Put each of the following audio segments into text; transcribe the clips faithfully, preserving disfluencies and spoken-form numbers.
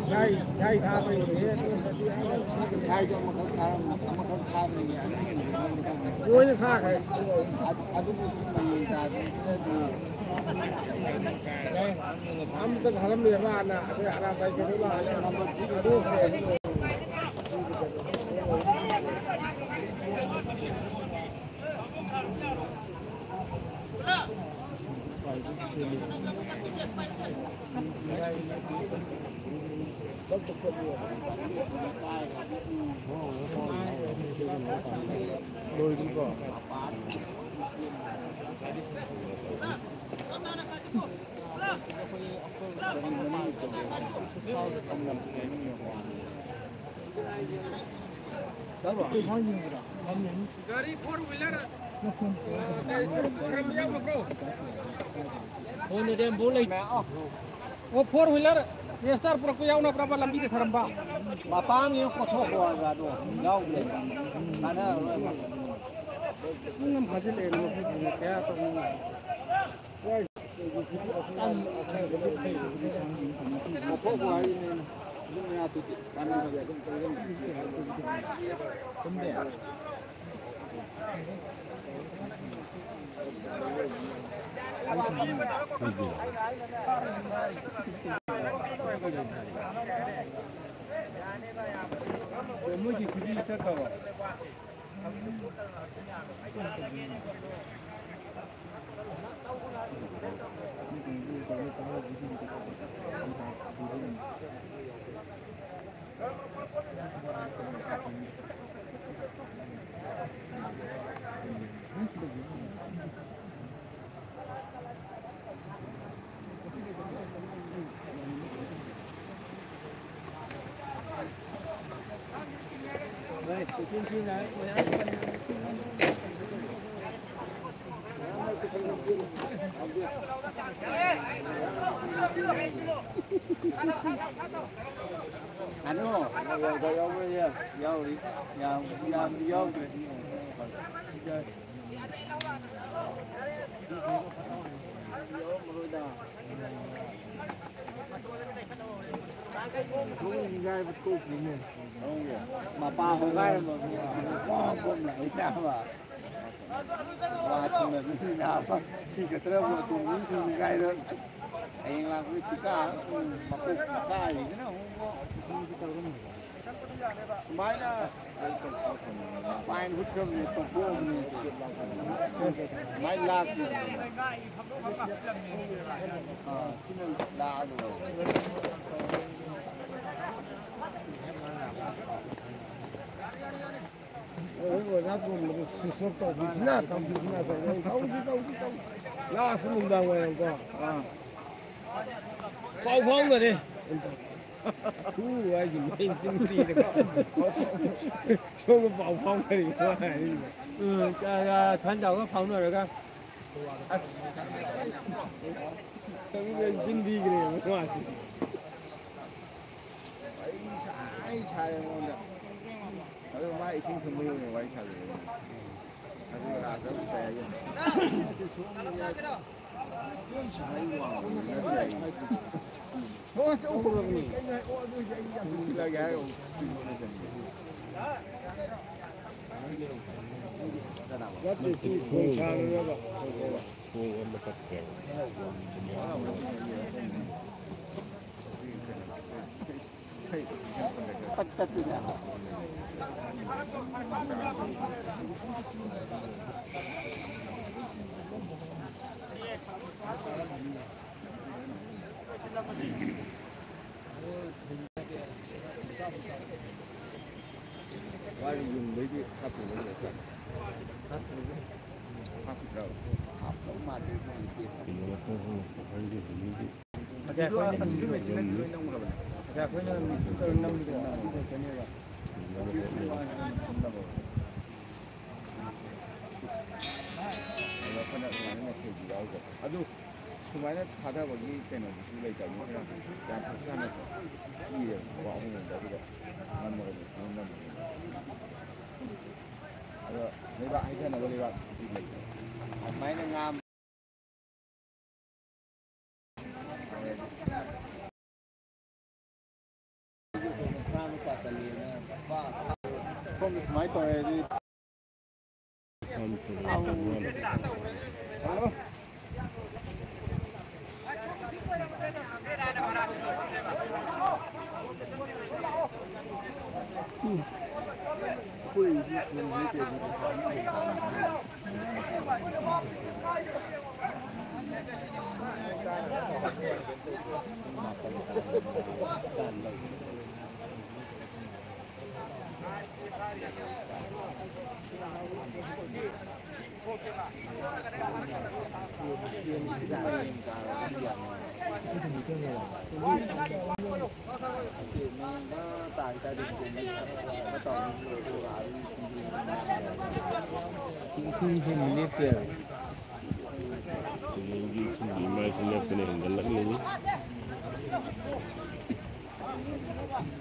ꯏꯁꯥꯏ ꯏꯁꯥꯏ ꯊꯥꯕꯩꯅꯦ꯫ ꯏꯁꯥꯏꯗꯣ ꯑꯃꯈꯛ ꯊꯥꯔꯝ-, ꯑꯃꯈꯛ ꯊꯥꯕꯅꯤꯅꯦ, ꯑꯅꯤ ꯂꯣꯏꯅ ꯊꯥꯈ꯭ꯔꯦ꯫ ꯑꯗꯨ-, ꯑꯗꯨꯕꯨ ꯃꯌꯦꯡ ꯇꯥꯗ꯭ꯔꯦ꯫ ꯑꯃꯇ ꯊꯥꯔꯝꯃꯦꯕ ꯍꯥꯟꯅ, ꯑꯗꯩ ꯍꯥꯟꯅ ꯀꯩꯅꯣ ꯂꯥꯛꯑꯒ ꯑꯗꯨ ꯒꯥꯔꯤ ꯐꯣꯔ ꯋꯤꯂꯔ, ꯑ, ꯒꯥꯔꯤ ꯐꯣꯔ ꯋꯤꯂꯔ ꯈꯔ ꯌꯥꯎꯈ꯭ꯔꯣ꯫ ꯐꯣꯟꯗꯗꯤ ꯑꯃꯐꯥꯎ ꯂꯩ-, ꯑꯣ, ꯐꯣꯔ ꯋꯤꯂꯔ ꯔꯦꯁꯇꯥꯔ ꯄꯨꯔꯛꯄ ꯌꯥꯎꯅꯕ꯭ꯔꯕ ꯂꯝꯕꯤꯗ ꯊꯔꯝꯕ? ꯃꯄꯥꯟꯒꯤ ꯀꯣꯊꯣꯛꯈꯣ ꯍꯥꯏꯕ ꯑꯗꯣ ꯌꯥꯎꯗ꯭ꯔꯦ꯫ ꯀꯥꯟꯅꯔꯔꯣꯏ꯫ ꯅꯪ ꯐꯥꯖꯤꯜꯂꯛꯑꯦ, ꯅꯪ ꯀꯌꯥ ꯇꯧꯅꯤꯡꯉꯤ? ꯃꯣꯏꯒꯤ ꯈꯨꯖꯤ ꯆꯠꯈ꯭ꯔꯕꯣ? ꯌꯥꯎꯔꯤ꯫ ꯌꯥꯝ, ꯌꯥꯝ ꯌꯥꯎꯗ꯭ꯔꯦ꯫ ꯊꯣꯡ ꯅꯤꯡꯒꯥꯏꯕ ꯊꯣꯛꯇ꯭ꯔꯤꯅꯦ꯫ ꯃꯄꯥ ꯍꯧꯒꯥꯏꯔꯝꯃꯕꯅꯤ꯫ ꯄꯣꯝ ꯄꯣꯝ ꯂꯥꯛꯏ ꯅꯥꯕ꯫ ꯋꯥ ꯊꯨꯅ ꯅꯥꯕ꯫ ꯁꯤ ꯈꯛꯇꯅꯕꯨ ꯑꯇꯣꯝꯕꯤ ꯊꯨꯅ ꯅꯤꯡꯒꯥꯏꯔꯣꯏ꯫ ꯍꯌꯦꯡ ꯂꯥꯛꯄꯗ ꯊꯤꯀꯥ ꯃꯀꯣꯛ ꯀꯥꯏꯗꯅ ꯑꯃꯨꯛ꯫ ꯁꯨꯃꯥꯏꯅ ꯄꯥꯏꯟ ꯍꯨꯠꯈ꯭ꯔꯕꯅꯦ, ꯇꯣꯛꯊꯣꯛꯑꯕꯅꯦ꯫ ꯁꯨꯃꯥꯏꯅ ꯂꯥꯛꯇꯦ꯫ ꯑꯥ, ꯁꯤꯅ ꯂꯥꯛꯑꯒ ꯂꯧꯔꯦ꯫ ꯑꯣꯖꯥ ꯇꯣꯝꯕꯗ ꯁ꯭ꯋꯤꯆ ꯑꯣꯐ ꯇꯧꯕꯤꯁꯤꯅ, ꯇꯧꯕꯤꯁꯤꯅ, ꯇꯧꯕꯤꯁꯤꯅ, ꯇꯧꯁꯤ, ꯇꯧꯁꯤ, ꯇꯧꯁꯤ꯫ ꯂꯥꯁ ꯅꯨꯡꯗꯥꯡ ꯋꯥꯏꯔꯝꯀꯣ꯫ ꯑꯥ꯫ ꯄꯥꯎ ꯐꯥꯎꯅꯔꯦ꯫ ꯍꯨ ꯍꯥꯏꯁꯤ ꯃꯩ ꯆꯤꯟ ꯊꯤꯔꯒ꯫ ꯁꯣꯝꯗ ꯄꯥꯎ ꯐꯥꯎꯅꯔꯤ ꯍꯥꯏꯔꯤꯕ꯫ ꯎꯝ, ꯁꯟꯖꯥꯎꯒ ꯐꯥꯎꯅꯔꯒ꯫ ꯑꯁ꯫ ꯆꯤꯟ ꯊꯤꯈ꯭ꯔꯦꯕ ꯃꯥꯁꯤ꯫ ꯋꯥꯔꯤ ꯁꯥꯏ ꯁꯥꯏ ꯑꯩꯉꯣꯟꯗ꯫ ꯑꯗꯨ ꯃꯥ ꯏꯁꯤꯡ ꯊꯨꯝꯕ ꯌꯧꯅ ꯋꯥꯔꯤ ꯁꯥꯖꯩ꯫ ꯑꯗꯨ ꯂꯥꯛꯑꯒ ꯀꯩ ꯍꯥꯏꯒꯦ? ꯁꯥꯏ ꯋꯥꯡꯕ ꯅꯠꯇꯦ ꯑꯩ꯫ ꯁꯤꯜꯂꯒꯦ ꯍꯥꯏꯔꯒ ꯑꯃꯨꯛ ꯁꯤꯜꯂꯒꯦ꯫ ꯅꯠꯇꯦ, ꯁꯤ ꯊꯣꯡ ꯁꯥꯡꯉꯒ꯫ ꯃꯥꯒꯤ ꯌꯨꯡꯕꯩꯗꯤ ꯍꯥꯞꯄꯤꯕ ꯅꯠꯇ꯭ꯔꯥ? ꯍꯥꯞꯄꯤꯗ꯭ꯔꯕ? ꯍꯥꯞꯇꯧ ꯃꯥꯜꯂꯦ ꯃꯣꯏꯒꯤ ꯇꯦꯁ꯫ ꯀꯩꯅꯣ ꯃꯈꯣꯡ ꯍꯣꯡꯅ ꯄꯣꯛꯍꯟꯗꯦ ꯍꯧꯖꯤꯛꯇꯤ꯫ ꯑꯁꯤꯁꯨ, ꯑꯁꯤꯁꯨ ꯃꯦꯆꯤꯟꯅ ꯂꯣꯏ ꯅꯝꯈ꯭ꯔꯕꯅꯦ꯫ ꯑꯗ ꯑꯩꯈꯣꯏꯅ ꯃꯦꯆꯤꯟ ꯇꯧꯔ ꯅꯝꯕꯗꯣ ꯑꯗꯨ ꯈꯛꯇꯅꯦꯕ꯫ ꯑꯗꯣ ꯑꯩꯈꯣꯏꯅ ꯑꯗꯨꯃꯥꯏꯅ ꯃꯦꯆꯤꯟ ꯌꯥꯎꯗꯕ꯫ ꯑꯗꯨ ꯁꯨꯃꯥꯏꯅ ꯊꯥꯗꯕꯒꯤ ꯀꯩꯅꯣꯗꯨꯁꯨ ꯂꯩꯇꯕꯅꯤꯅ ꯌꯥꯝ ꯐꯖꯅ ꯏꯔꯦꯕ ꯋꯥ ꯑꯍꯨꯝ ꯑꯗꯨꯒ ꯅꯝꯃꯒ ꯑꯗꯨꯝ ꯅꯝꯃꯒ ꯑꯗꯣ ꯂꯩꯕꯥꯛ ꯍꯩꯊꯅꯕ ꯂꯩꯕꯥꯛ ꯂꯩꯇꯦ꯫ ꯑꯗꯨꯃꯥꯏꯅ ꯉꯥ ꯀꯃꯥꯏꯅ ꯇꯧꯔꯦ ꯑꯗꯨꯗꯤ?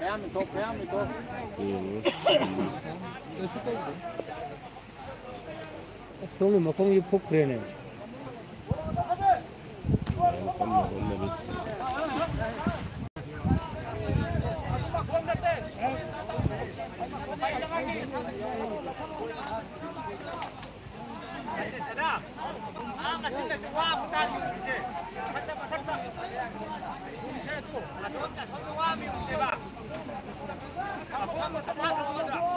ꯃꯌꯥꯝ ꯏꯊꯣꯛ, ꯃꯌꯥꯝ ꯏꯊꯣꯛ꯫ ꯌꯦꯡꯉꯨ꯫ ꯁꯣꯝꯒꯤ ꯃꯈꯣꯡꯁꯤ ꯐꯨꯛꯈ꯭ꯔꯦꯅꯦ꯫ ꯌꯥꯝ ꯀꯟꯅ ꯍꯣꯠꯅꯔꯤ꯫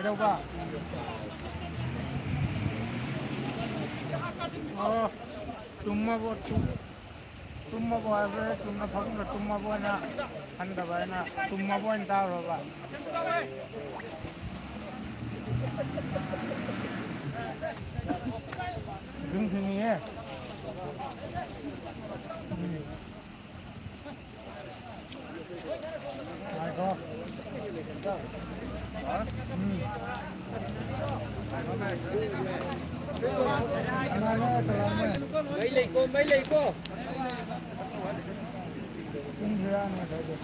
ꯀꯩꯗꯧꯕ? ꯑꯣ, ꯇꯨꯝꯃꯕꯣ? ꯇꯨꯝ-, ꯇꯨꯝꯃꯕꯣ ꯍꯥꯏꯕ꯭ꯔꯥ? ꯆꯨꯝꯅ ꯐꯃꯨꯡꯗ ꯇꯨꯝꯃꯕꯣ ꯍꯥꯏꯅ ꯈꯟꯗꯕ ꯑꯩꯅ, ꯇꯨꯝꯃꯕꯣ ꯍꯥꯏꯅ ꯇꯥꯔꯨꯔꯕ꯫ ꯑꯗꯨꯝ ꯍꯤꯡꯉꯤꯌꯦ꯫ ꯎꯝ꯫ ꯉꯥꯏꯈꯣ꯫ ꯎꯝ꯫ ꯃꯩ ꯂꯩꯀꯣ, ꯃꯩ ꯂꯩꯀꯣ꯫ ꯄꯨꯡ ꯇꯔꯥꯅꯤ ꯉꯁꯥꯏꯗꯣ꯫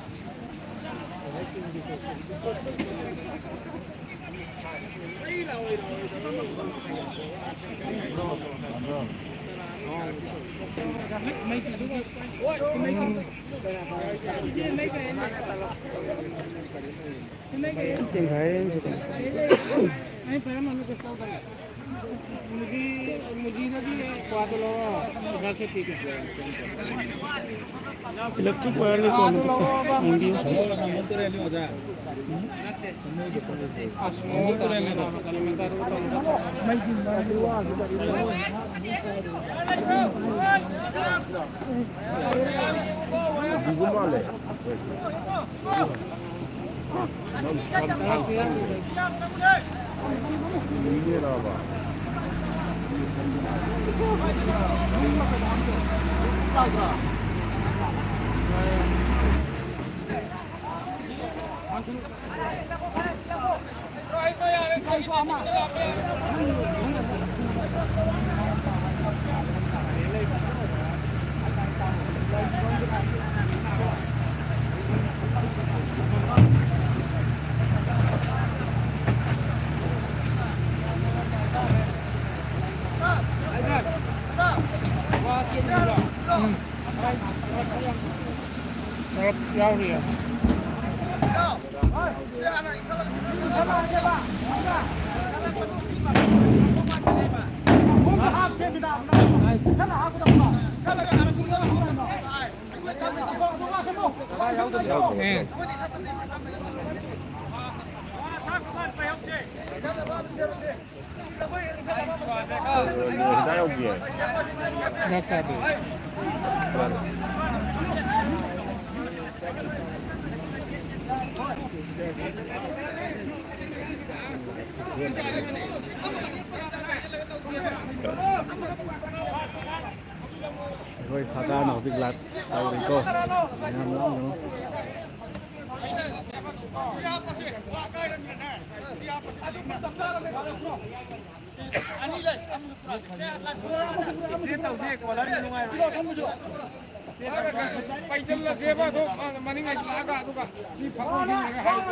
Electric wire ni kona kutta. Hindi. ꯌꯥꯎꯔꯤꯌꯦ꯫ ꯍꯤꯗꯥꯛ ꯌꯥꯎꯗꯤꯌꯦ꯫ ꯍꯤꯗꯥꯛ ꯆꯥꯗꯦ꯫ ꯑꯩꯈꯣꯏ ꯁꯔꯀꯥꯔꯅ ꯍꯧꯖꯤꯛ ꯂꯥꯛ ꯇꯧꯔꯤꯀꯣ꯫ ꯃꯌꯥꯝ ꯂꯥꯡꯒꯅꯨ꯫ ꯄꯩꯁꯤꯜꯂꯁꯦꯕ ꯑꯗꯣ, ꯃꯥꯅ ꯃꯅꯤꯡ ꯍꯥꯏꯖꯤꯜꯂꯛꯑꯒ, ꯑꯗꯨꯒ ꯁꯤ ꯐꯥꯎꯕ ꯍꯤꯡꯉꯒ ꯍꯥꯏ-,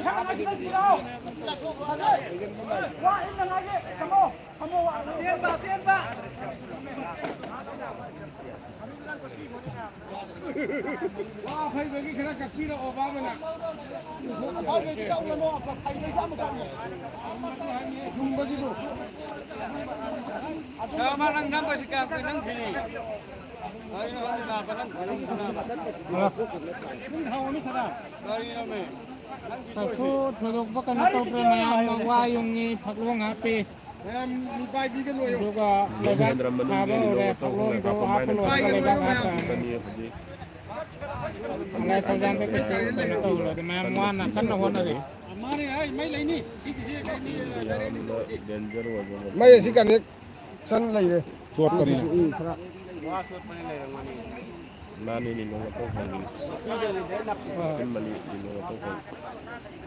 ꯋꯥ ꯐꯩꯕꯒꯤ ꯈꯔ ꯀꯛꯄꯤꯔꯛꯑꯣ, ꯕꯥꯕꯅ꯫ ꯌꯨꯝꯕꯒꯤꯗꯣ꯫ ꯃꯥ ꯅꯪ ꯅꯝꯕꯁꯤ ꯀꯌꯥ ꯀꯨꯏ ꯅꯝꯈꯤꯅꯤ? ꯀꯔꯤꯅꯣ ꯅꯪ ꯂꯥꯛꯄ ꯅꯪ ꯈꯣꯏꯔꯝ ꯈꯣꯏꯔꯝ? ꯅꯪ ꯍꯥꯎꯅꯤ ꯁꯗꯥ꯫ ꯀꯔꯤꯅꯣꯃꯦ? ꯀꯩꯁꯨ ꯊꯣꯏꯗꯣꯛꯄ ꯀꯩꯅꯣ ꯇꯧꯗ꯭ꯔꯦ, ꯃꯌꯥꯝꯅ ꯋꯥ ꯌꯨꯡꯉꯤ, ꯐꯛꯂꯣꯡ ꯍꯥꯞꯄꯤ꯫ ꯃꯌꯥꯝ ꯃꯤꯄꯥꯏꯕꯤꯒꯅꯨ ꯑꯌꯨꯛ꯫ ꯑꯗꯨꯒ ꯂꯩꯕꯥꯛ ꯊꯥꯕ ꯍꯧꯔꯦ, ꯐꯛꯂꯣꯡꯗꯣ ꯍꯥꯞꯄ ꯂꯣꯏꯔꯒ ꯂꯩꯕꯥꯛ ꯍꯥꯞꯄꯅꯤ꯫ ꯃꯌꯥꯝ ꯋꯥꯅ ꯀꯟꯅ ꯍꯣꯠꯅꯔꯤ꯫ ꯃꯩ ꯑꯁꯤ ꯀꯅꯦꯛꯁꯟ ꯂꯩꯔꯦ꯫ ꯆꯣꯠꯄꯅꯤꯅ꯫ ꯎꯝ, ꯈꯔ꯫ ꯃꯥꯅꯤꯅꯦ, ꯅꯣꯡ ꯑꯇꯣꯛ ꯐꯪꯉꯤꯅꯦ꯫ ꯁꯤꯟꯕꯅꯤ, ꯅꯣꯡ ꯑꯇꯣꯛ ꯐꯪꯉꯤ꯫